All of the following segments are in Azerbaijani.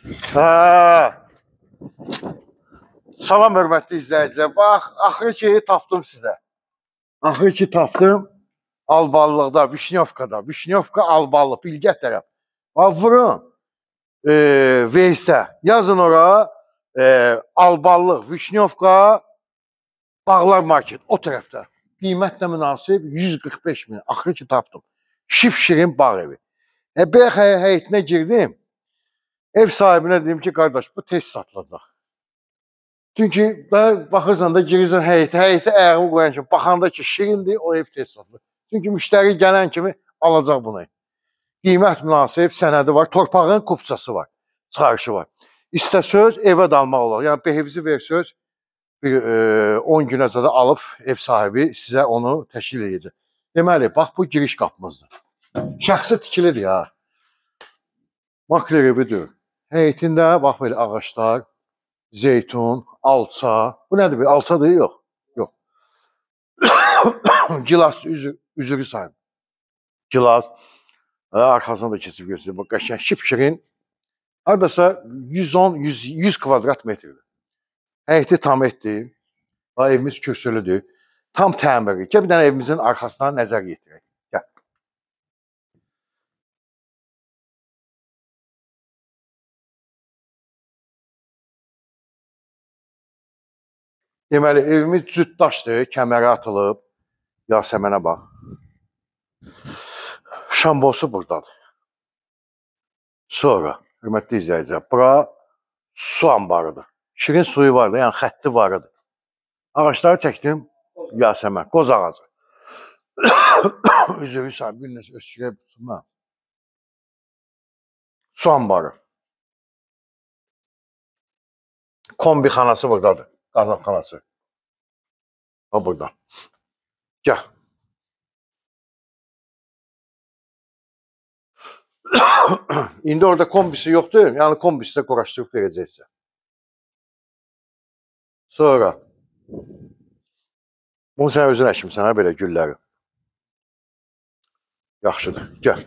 Hə. Salam hörmətli izləyicilər. Bax, axırı ki tapdım sizə. Axırı ki tapdım. Alballıqda, Vişnyovkada. Vişnyovka Alballı, Bilgət tərəf. Bax, vurun. Veysdə. Yazın ora. Alballıq, Vişnyovka, Bağlar Market. O tərəfdə. Qiymət də münasib 145 min. Axırı ki tapdım. Şipşirin bağ evi. Bayaq həyətinə girdim. Ev sahibinə dedim ki, qardaş, bu tez satılacaq. Çünki da baxırsan da girirsən həyətə, həyətə ayağımı qoyan kimi, baxanda ki, şirindir, o ev tez satılır. Çünki müştəri gələn kimi alacaq bunu. Qiymət münasib, sənədi var, torpağın kupçası var, çıxarışı var. İstəsöz evə də almaq olar. Yəni, behevizi versöz, bir 10 günə zada alıb ev sahibi sizə onu təşkil edəcək. Deməli, bax, bu giriş qapımızdır. Şəxsi tikilidir ya. Makler evidir. Həyətində bax belə ağaclar, zeytun, alça. Bu nədir? Alçadır? Yox. Yox. Gilas, üzürü sayın. Gilas. Arxasına da keçib göstərir. Bax, qəşəng, şipşirin. Haradasa 110-100 kvadrat metrdir. Həyəti tam etdi. Evimiz kürsülüdür. Tam təmirli. Gəl bir dənə evimizin arxasına nəzər yetirək. Gəl. Deməli, evimiz cüt daşdır, kəmərə atılıb. Yasəmənə bax. Şambosu buradadır. Sonra, hörmətli izləyicilər, bura su anbarıdır. Şirin suyu vardı, yəni xətti varıdır. Ağaçları çəkdim, Yasəmən, qoz ağacı. Üzürü sahib, bir nəsə öskürə tutma. Su anbarı. Kombi xanası buradadır. Qazanxanası. Ha, burada. Gəl. İndi orada kombisi yoxdur. Yəni kombisi də quraşdırıb verəcəksə. Sonra. Bunu sən özün əkmisən, ha, belə gülləri. Yaxşıdır. Gəl.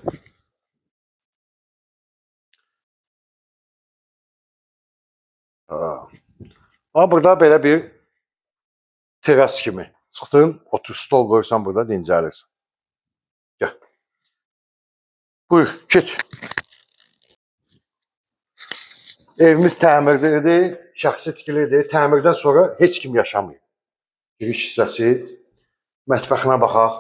Ha. Ha, burada belə bir teras kimi. Çıxdın, otur, stol qoyursan burada, dincəlirsən. Gəl. Buyur, keç. Evimiz təmirlidir, şəxsi tikilidir. Təmirdən sonra heç kim yaşamıyor. Giriş hissəsi, mətbəxinə baxaq.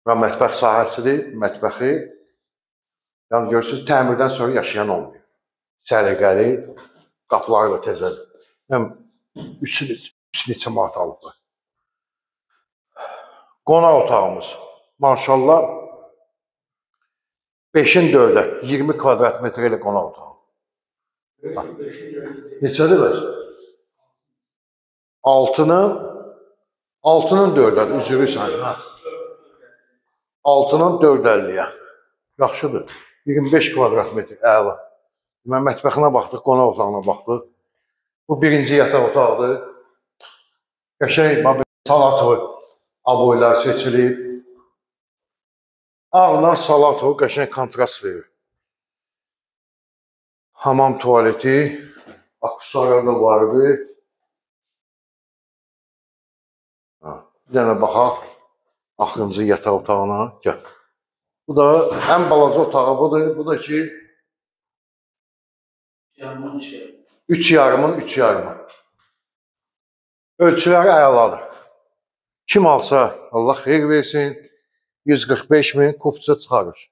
Bura mətbəx sahəsidir, mətbəxi. Yəni, görürsünüz, təmirdən sonra yaşayan olmuyor. Səliqəli, qapıları da təzədir. Həm 3 neçə manat alıblar. Qonaq otağımız. Maşallah, 5-in 4-ə, 20 kvadrat metrə ilə qonaq otağı. Neçədir bəs? 6-nın 4-ədir, üzürü sayın. 6-nın 4,50-yə. Yaxşıdır. 25 kvadrat metr, əla. Mən mətbəxinə baxdıq, qonaq otağına baxdıq. Bu birinci yataq otağıdır. Qəşəng, salatovu aboylar seçilib. Ağla salatovu qəşəng kontrast verir. Hamam tualeti, aksesuarlar da vardı. Bir dənə baxaq axırıncı yataq otağına. Gəl. Bu da ən balaca otağı budur. Bu da ki 3,5-ın 3,5-ı. Ölçüləri əladır. Kim alsa Allah xeyir versin. 145 min kupça çıxarır.